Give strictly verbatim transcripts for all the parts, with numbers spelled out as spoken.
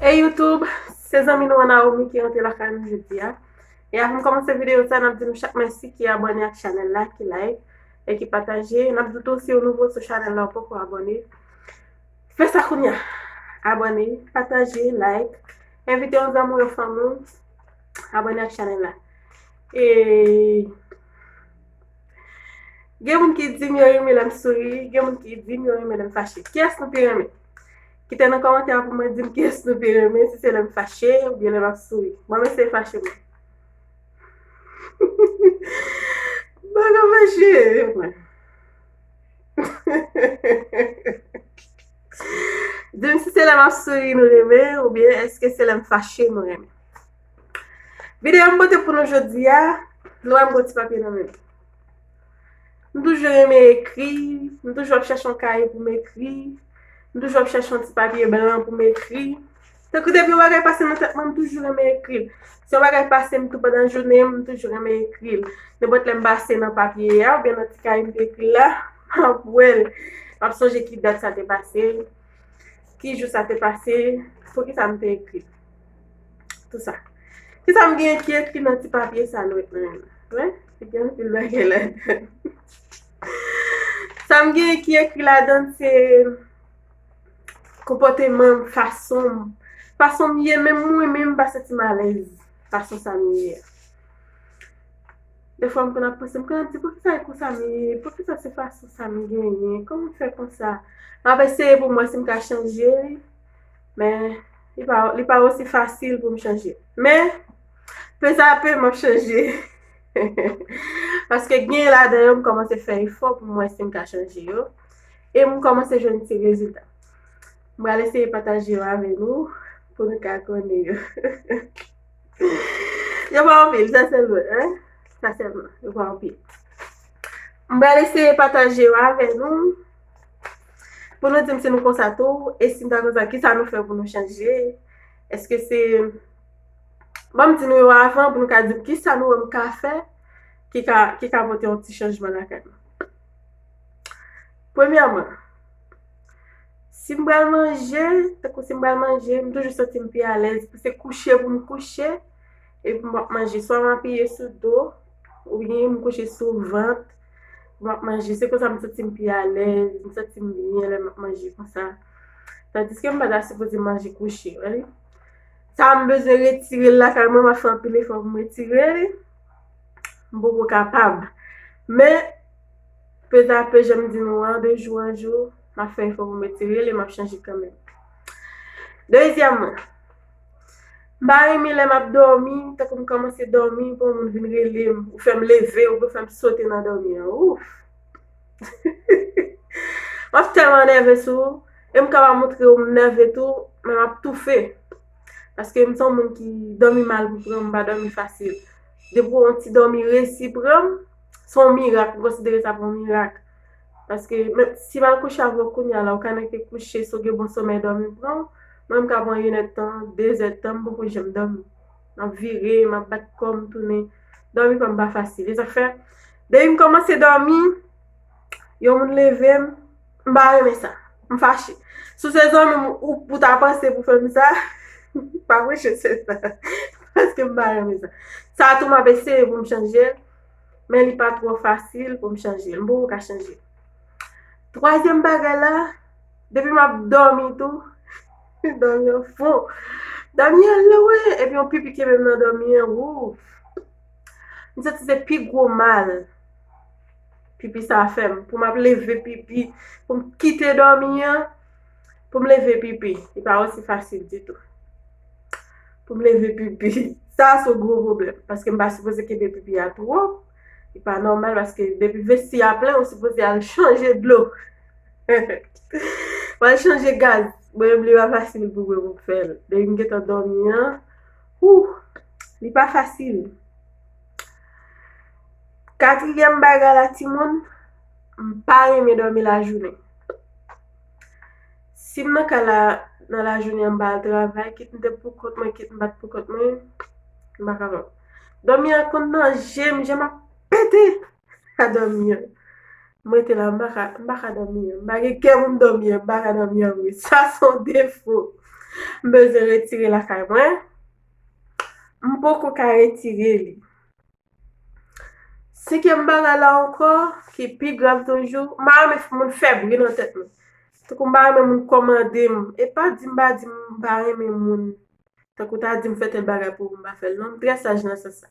Hey YouTube, se zanmi nou an Naomi ki rantre lakay nou jodi a. E avan m kòmanse videyo sa, n ap di nou chak mèsi ki abòne ak chanèl la, ki like, e ki pataje. N ap di tou si w nouvo sou chanèl la, ou poko abòne, fè sa kounye a. Abòne, pataje, like, envite yon zanmi w, yon fanmi w, abòne ak chanèl la. E Gen moun ki di m yo renmen lè m souri, gen moun ki di m yo renmen lè m fache. Kiyès nou pi renmen? Kite nan kòmantè a pou mwen di m kiyès nou pi renmen, si se lè m fache oubyen lè m ap souri. Mwen menm se fache mwen. Mwen pa fache mwen. Di m si se lè m ap souri nou renmen oubyen èske se lè m fache nou renmen. Videyo m pote pou nou jodi a, nou wè m gon ti papye nan men m. M toujou renmen ekri, m toujou ap chèche yon kaye pou m ekri, m toujou ap chèche yon ti papye blan pou m ekri. Tankou depi yon bagay pase nan tèt mwen, m toujou renmen ekri l. Si yon bagay pase m tou pandan jounen, m toujou renmen ekri l. Nenpòt lè m pase nan papye a, oubyen nan ti kaye m te ekri l la, m ap wè l. M ap sonje ki dat sa te pase, ki jou sa te pase, poukisa m te ekri l. Tou sa. Kisa m genyen ki ekri nan ti papye sa nou wè nan men m? Wè, se gen anpil bagay ladan. Sa m genyen ki ekri ladan se konpòteman m, fason m, fason m ye, menm mwen menm m pa santi m alèz fason sa m ye a. Defwa m konn ap panse, m konn ap di, poukisa e konsa m ye? Poukisa se fason sa m genyen? Kòman m fè konsa? M ap eseye pou m wè si m ka chanje li, men li pa, li pa osi fasil pou m chanje. Men, pezapè, m ap chanje. Paske gen ladan yo, m kòmanse fè efò pou m wè si m ka chanje yo. E m kòmanse jwenn ti rezilta. M pral eseye pataje yo avè nou pou nou ka konnen yo. Yo pa anpil, sensèman, en? Sensèman, yo pa anpil. M pral eseye pataje yo avè nou. Pou nou di m si nou konsa tou, e si n ta konsa, kisa nou fè pou nou chanje? Èske se, ban m di nou yo avan pou nou ka di m kisa nou wè m ka fè ki ka, ki ka pote yon ti chanjman lakay mwen. Premyèman, si m pral manje, tankou si m pral manje, m toujou santi m pi alèz pou se kouche pou m kouche, epi m ap manje. Swa m apiye sou do, oubyen m kouche sou vant, m ap manje. Se konsa m santi m pi alèz, m santi m byen lè m ap manje konsa. Tandiske m pa ta sipoze manje kouche, wi. Sa m bezwen retire l lakay mwen, m ap fè anpil efò pou m retire li. M poko kapab. Men, pezapè, jan m di nou an, de jou an jou, m ap fè efò pou m retire l e m ap chanje kanmenm. Dezyèmman, m pa renmen lè m ap dòmi, tankou m kòmanse dòmi, pou yon moun vin rele m, ou fè m leve, ou fè m sote nan dòmi an. Ouf! M ap tèlman nève sou ou, e m ka pa montre w m nève tou, men m ap toufe. Paske m se yon moun ki dòmi mal pou pran m, m pa dòmi fasil. Depi yon ti dòmi resi pran m, se yon mirak, m konsidere sa pou yon mirak. Paske menm si m al kouche avè w kounye a la, ou ka nèke kouche, si w gen bon somèy dòmi pran w, mwen m ka pran yon èdtan, de zèdtan, m poko janm dòmi. M ap vire, m ap bat kò m tounen. Dòmi pa m pa fasil. E sa fè, depi m kòmanse dòmi, yon moun leve m, m pa renmen sa. M fache. Si w se zanmi m, ou, ou ta panse pou fè m sa, pa pwoche se sa. Paske m pa renmen sa. Sa tou m ap eseye pou m chanje l, men li pa twò fasil pou m chanje l. M poko ka chanje l. Twazyèm bagay la, depi m ap dòmi tou, dòmi an fon. Dòmi an lwen, epi yon pipi kenbe m nan dòmi an, wouf. M santi se pi gwo mal pipi sa a fè m. Pou m ap leve pipi, pou m kite dòmi an, pou m leve pipi, li pa osi fasil ditou. Pou m leve pipi, sa a se yon gwo pwoblèm, paske m pa sipoze kenbe pipi a twòp. Li pa nòmal, paske depi vesti a plen, ou sipoze al chanje dlo. Ou al chanje gaz. Mwen menm, li pa fasil pou mwen pou m fè l. Depi m gentan dòmi an, ouh, li pa fasil. Katriyèm bagay la, timoun, m pa renmen dòmi lajounen. Si m nan kay la, nan lajounen an, m pa al travay, kit m te pou kont mwen, kit m pa t pou kont mwen, m pa kapab. Dòmi an konn nan je m, je m ap pete a dòmi an. M rete la, m pa ka, m pa ka dòmi an. M pa gen kè pou m dòmi an, m pa ka dòmi an vre. Sa se yon defo. M bezwen retire lakay mwen. M poko ka retire li. Senkyèm bagay la ankò, ki pi grav toujou, m pa renmen moun fè bri nan tèt mwen. Tankou m pa renmen moun kòmande m. E pa di m pa di m pa renmen moun. Tankou ta di m fè tèl bagay pou ou, m pa fè l non. M trè saj nan sans sa.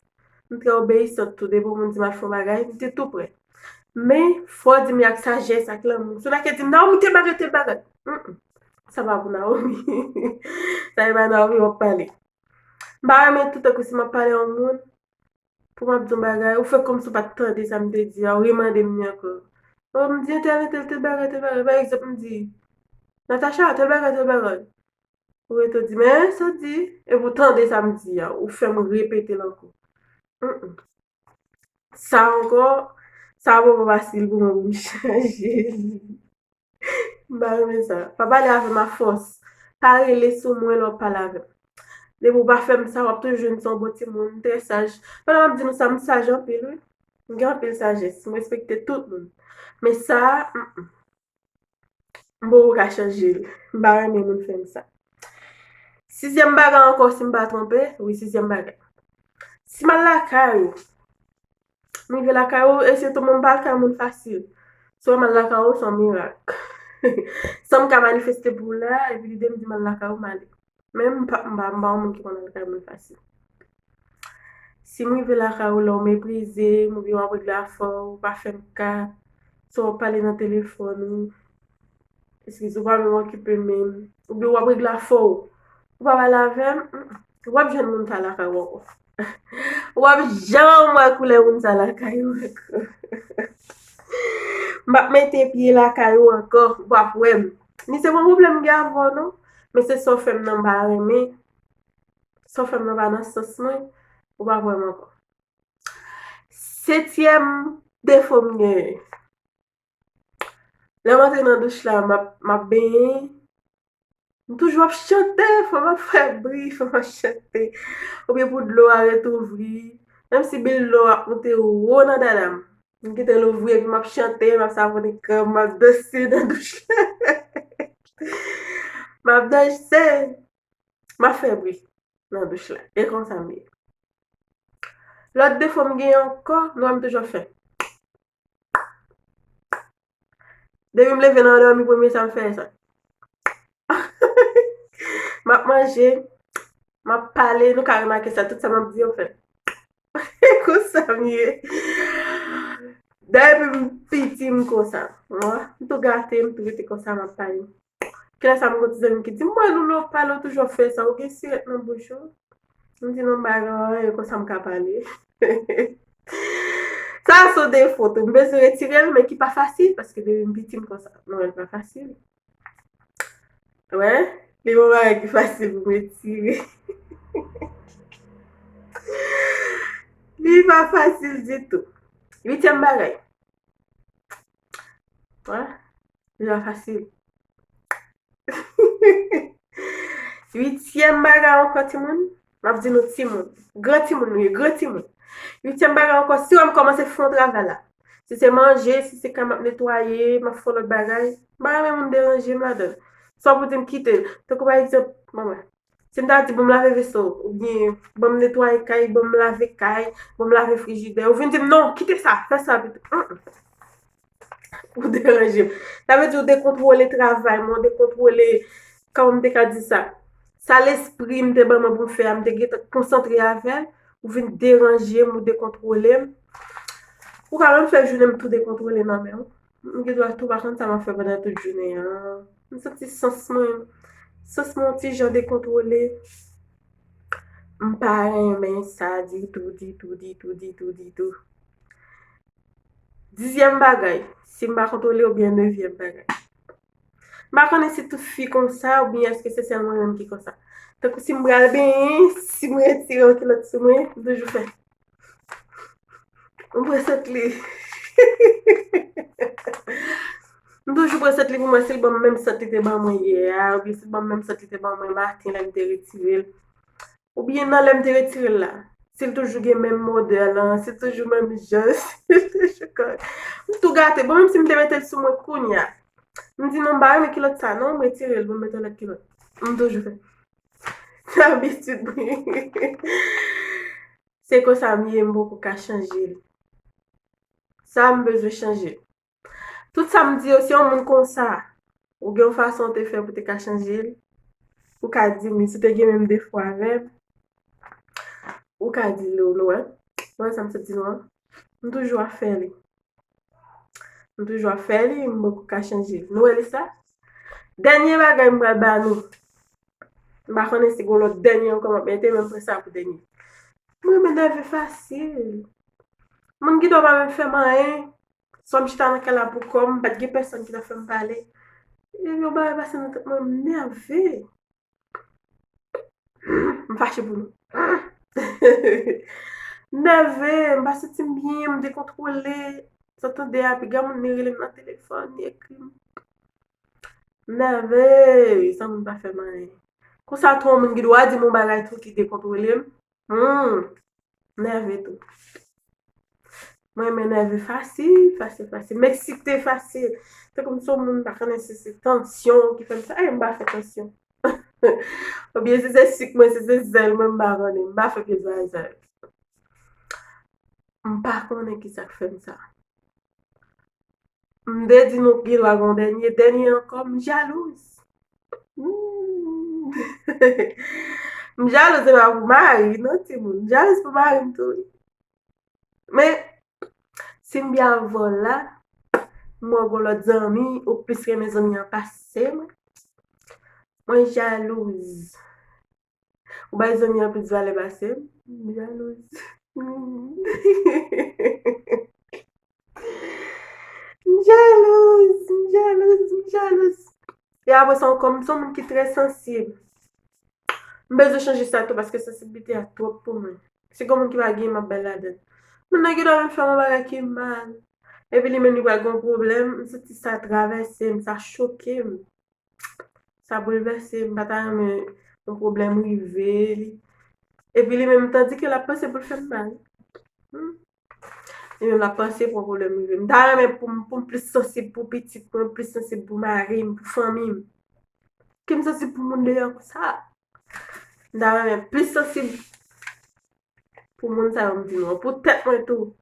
M trè obeyisant tou. Depi yon moun di m al fè yon bagay, m te tou prè. Men, fò w di m li ak sajès, ak lanmou. Si w ta ke di m, Naomi, tèl bagay, tèl bagay. Mm, mm. Sa pa pou Naomi. Sa e pa Naomi w ap pale. M pa renmen tou tankou si m ap pale a yon moun, pou m ap di yon bagay, ou fè kòmsi w pa t tande sa m te di a, ou remande m li ankò. O, m di entèl, entèl, tèl bagay, tèl bagay. Pa egzanp, m di, Natacha, tèl bagay, tèl bagay. Ou rete w di, men sa w di, epi w tande sa m di a, ou fè m repete l ankò. Mm, mm. Sa ankò, sa poko fasil pou mwen pou m chanje li. M pa renmen sa. Pa pale avè m afòs. Pa rele sou mwen lè w ap pale avè m. Depi w pa fè m sa, w ap toujou jwenn se yon bon timoun, m trè saj. Pandan m ap di nou sa, m saj anpil, wi. M gen anpil sajès. M respekte tout moun. Men sa, mm, mm. M poko ka chanje l. M pa renmen moun fè m sa. Sizyèm bagay ankò, si m pa twonpe, wi, sizyèm bagay. Si m al lakay ou, m rive lakay ou, e sitou mwen m pa al kay moun fasil. Si w wè m al lakay ou, se yon mirak. Sa m ka manifeste pou ou la, epi lide m di m al lakay ou, m ale. Men m pa, m pa, m pa yon moun ki konn al kay moun fasil. Si m rive lakay ou la, w meprize m, oubyen w ap regle afè w, ou pa fè m ka, swa w ap pale nan telefòn ou, eskize, ou pa menm okipe m menm, oubyen w ap regle afè w, ou pa pale avè m, mm, mm, w ap jwenn moun sa lakay ou ankò. W ap janm wè koulè moun sa lakay ou ankò. M ap mete pye lakay ou ankò, w ap wè m. Ni se pa yon pwoblèm m gen avè w non, men se sa w fè m nan m pa renmen. Sa w fè m nan pa nan sans mwen, ou pa kwè m ankò. Setyèm defo m genyen. Lè m antre nan douch la, m ap, m ap benyen, m toujou ap chante, fò m ap fè bri, fò m ap chante. Oubyen pou dlo a ret ouvri, menm si bil dlo a ap moute wo nan dada m. M kite l ouvri epi m ap chante, m ap savone kò m, m ap danse nan douch la. M ap danse. M ap fè bri nan douch la. E konsa m ye. Lòt defo m genyen ankò, nou wè m toujou ap fè. Depi m leve nan dòmi, premye sa m fè sa. M ap manje, m ap pale, nou ka remake sa, tout sa m ap di yo fè. Konsa m ye. Dayè depi m piti m konsa. M tou gate, m tou rete konsa, m ap pale. Kilè sa m gon ti zanmi ki di m, "Mwen, Loulou, w ap pale, w toujou ap fè sa, ou gen sirèt nan bouch ou?" M di, "Non, m pa gen anyen, konsa m ka pale." Sa se yon defo tou. M bezwen retire l, men ki pa fasil, paske depi m piti m konsa. Non, li pa fasil. Wè, li pa yon bagay ki fasil pou m retire. Li pa fasil ditou. Uityèm bagay. Wè, li pa fasil. Uityèm bagay ankò, timoun. M ap di nou timoun. Gran timoun nou ye, gran timoun. Uityèm bagay ankò, si w wè m kòmanse fè yon travay la, si se manje, si se kay m ap netwaye, m ap fè yon lòt bagay, m pa renmen moun deranje m ladan l. Sa pou di m kite l. Tankou pa egzanp, manman, si m ta di, "Ban m lave veso," oubyen, "Ban m netwaye kay, ban m lave kay, ban m lave frijidè," ou vin di m, "Non, kite sa, fè sa pito." Mm, mm. Ou deranje m. Sa vle di ou dekontwole travay mwen, ou dekontwole, kòman m te ka di sa? Sa lespri m te ban mwen pou m fè a, m te gentan konsantre avè l, ou vin deranje m, ou dekontwole m. Ou ka menm fè jounen m tou dekontwole nan men w. M gen dwa tou pa konn sa m ap fè pandan tout jounen an. M santi sans mwen, sans mwen yon ti jan dekontwole. M pa renmen sa ditou, ditou, ditou, ditou, ditou. Dizyèm bagay, si m pa kontwole oubyen nevyèm bagay. M pa konnen si tout fi konsa oubyen èske se sèl mwen menm ki konsa. Tankou si m pral benyen, si m retire yon kilòt sou mwen, m toujou fè. M pran sant li. M toujou pran sant li pou mwen, si l ban m menm sant li te ban mwen yè a, oubyen si l ban m menm sant li te ban mwen maten lè m te retire l. Oubyen nan lè m te retire l la, si l toujou gen menm modè lan, si l toujou menm jan, si l toujou kòrèk. M tou gate. Bon, menm si m te mete l sou mwen kounye a, m di, "Non, m pa renmen kilòt sa, non, m retire l, bon, m mete yon lòt kilòt." M toujou fè. Abitid mwen. Se konsa m ye, m poko ka chanje l. Sa m bezwen chanje. Tout sa m di yo, si yon moun konsa, ou gen yon fason w te fè pou te ka chanje l, ou ka di m, si w te gen menm defo avè m, ou ka di l, ou wè. Ou wè sa m sot di nou an? M toujou ap fè li. M toujou ap fè li, m poko ka chanje l. Nou wè li sa? Dènye bagay m pral ba nou. M pa konnen si gon lòt dènye ankò m ap mete, men m pran sa pou dènye. Mwen renmen nève fasil. Moun ki dwa pa menm fè m anyen. Swa m chita nan kay la pou kò m, m pa t gen pèsonn ki t ap fè m pale. Epi yon bagay pase nan tèt mwen, m nève. M fache pou nou. M nève, m pa santi m byen, m dekontwole. Sa tande a, piga moun ni rele m nan telefòn, ni ekri m. M nève, san moun pa fè m anyen. Konsa tou, yon moun ki dwa di m yon bagay tou ki dekontwole m. Hmm, m nève tou. Mwen renmen nève fasil, fasil, fasil. M eksite fasil. Tankou m se yon moun, m pa konnen si se tansyon ki fè m sa. Ey, m pa fè tansyon. Oubyen si se sik mwen, si se zèl mwen, m pa konnen. M pa fè pye zayzay. M pa konnen ki sa k fè m sa. M te di nou gen dwa gen yon dènye, dènye ankò, m jalouz. Hmm. M jalouz, se pa pou mari, non, timoun. M jalouz pou mari m tou, wi. Men, si m byen avè w la, m wè gon lòt zanmi, ou plis renmen zanmi an pase mwen. Mwen jalouz. Ou bay zanmi an plis valè pase m. M jalouz. M jalouz, m jalouz, m jalouz. E apre sa ankò, m se yon moun ki trè sansib. M bezwen chanje sa tou paske sansiblite a twòp pou mwen. Si gon moun ki pa gen, m ap bay ladann. Moun nan gen dwa menm fè m yon bagay ki mal. Epi li menm li pral gen yon pwoblèm, m santi sa travèse m, sa choke m. Sa boulvèse m, m pa ta renmen yon pwoblèm rive li. Epi li menm, tandike l ap panse pou l fè m mal. Hmm. Li menm l ap panse pou yon pwoblèm rive m. M ta renmen pou m, pou m plis sansib pou pitit mwen, plis sansib pou mari m, pou fanmi m. Ke m sansib pou moun deyò konsa. M ta renmen plis sansib pou moun sa yo m di nou an, pou tèt mwen tou.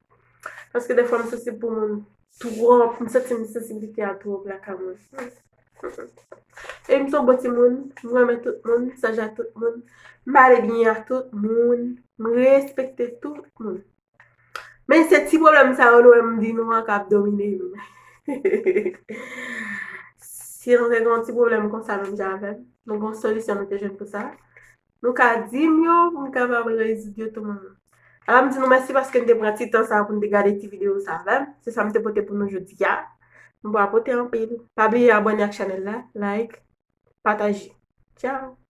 Paske defwa m sansib pou moun twòp, m santi m sansiblite a twòp lakay mwen. E m se yon bon timoun, m renmen tout moun, m saj a tout moun, m pale byen a tout moun, m respekte tout moun. Men se ti pwoblèm sa yo nou wè m di nou an k ap domine nou. Si nou te gen yon ti pwoblèm konsa menm jan avè m, nou gen yon solisyon nou te jwenn pou sa. Nou ka di m yo pou m kapab rezoud yo tou mwen menm. Alò m di nou mèsi paske n te pran ti tan sa pou n te gade ti videyo sa avè m. Se sa m te pote pou nou jodi a. M pa pote anpil. Pa bliye abòne ak chanèl la, like, pataje. Tchao!